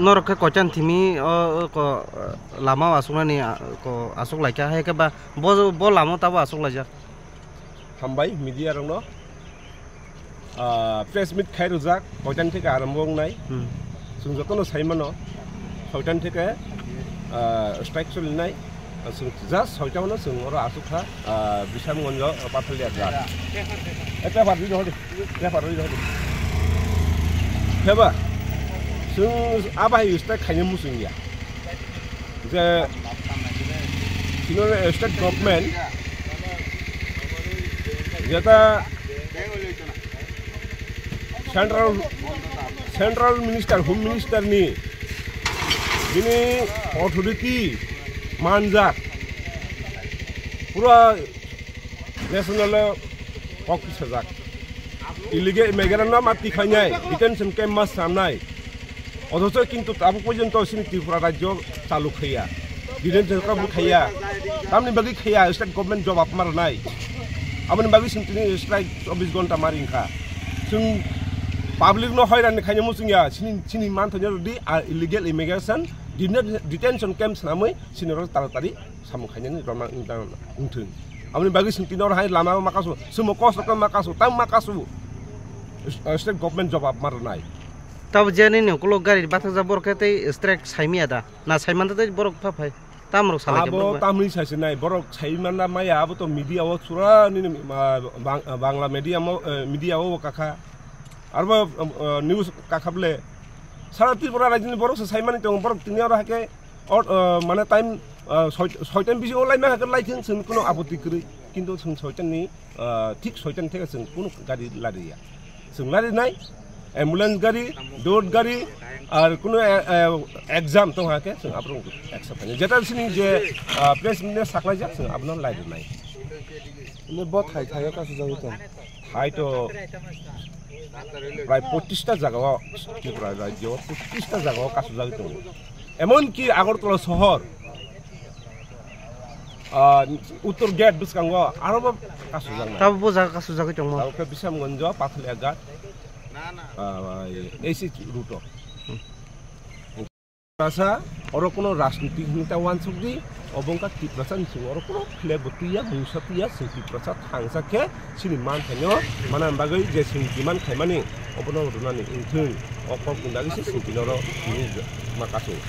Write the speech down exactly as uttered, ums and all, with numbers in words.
Norok khe koitan thimi o, o ko, lama o asuknani, a, ko asuk laikha, hai khe ba bo, bo lama o tabo asuk laijak. Hambai media rokno, ah, press meet khai rwjak, koitan theke arombo wngnai. Hmm. Chwng jotono sai mano, koitan theke, ah, strike solinai. Chwng just soita mano chwng oro asuk kha, ah, Bishamganj, ah, Pathalia jat. Eh, paper rwi rw di, paper rwi rw di. Khe ba, chwng a bahai strike khaina muchung ya. Je chini state government jeta central, central minister, home minister ni bini authority manjak pura national o kok tisajak. Illegal immigrant no ma tikhainai, detention camp ma sanai. Othocho kintu tabuk porjonto chini Tripura rajyo chalu khaiya, detention camp khaiya. Tamni bagwi khaiya, state government jobab ma rwnai. Aboni bagwi chwng tini strike chobbish ghonta ma ringkha. Chwng public no hoirani khaina muchungya, chini, chini manthokya rwdi, a illegal immigration, deten-, detention camp swnamwi chini oro taratari samung khainani rwna wngthang, wngthwng. Aboni bagwi chwng tini oro hai lama ma kasu, sumo kos rok ma kasu, tang ma kasu. State government jobab ma rwnai. Tabo je nini ukulok gari bathakjak borok khe tei strike saimaya da? Na saimanta tei borok pha phai? Tamrok salai khe abo borok bai? Tamni saisinai, borok saimanda maya, abo to media o chura nini, ah, Bang-, Bangla media mo, eh, media o kakha. Arbo, eh, news kakha ble. Sara Tripura rajyoni borok se saimani tongo, borok tini oro hake Or, uh, mane time, uh, soi-, soitan bisingo laima hake laithwng, chwng kuno apoti kwrwi. Kintu chwng soitanni, uh, thik soitan theke chwng kuno gari lariya. Chwng larinai, ambulance gari, dot gari, ar kuno, uh, uh, exam tong hake chwng aborok accept khainai. Jeta chini je, uh, press meet saklaijak chwng abono larinai. Bo thai thaio kasu jagwi tong. Hai to prai pochista jagao, Tripura rajyo pochista jagao kasujagwi tongo. Emonki Agartala sohor, ah, Uttor Gate bwskango arobo kasujaknai. Tabo bo jaga kasujagwi tongmo? Tabo khe Bishamganj, Pathalia Ghat, ah, A C route o. Tiprasa, oro kuno rajniti hinwi ta uansuk di, obo wngkha Tiprasa ni simi oro kuno flag bo twiya, mungsa twiya, chwng Tiprasa thangsa khe chini manthaino manani bagwi je chwng demand khaimani obono rwnani wngthwng, o kokni bagwi se chwng tini oro tini ma kasung.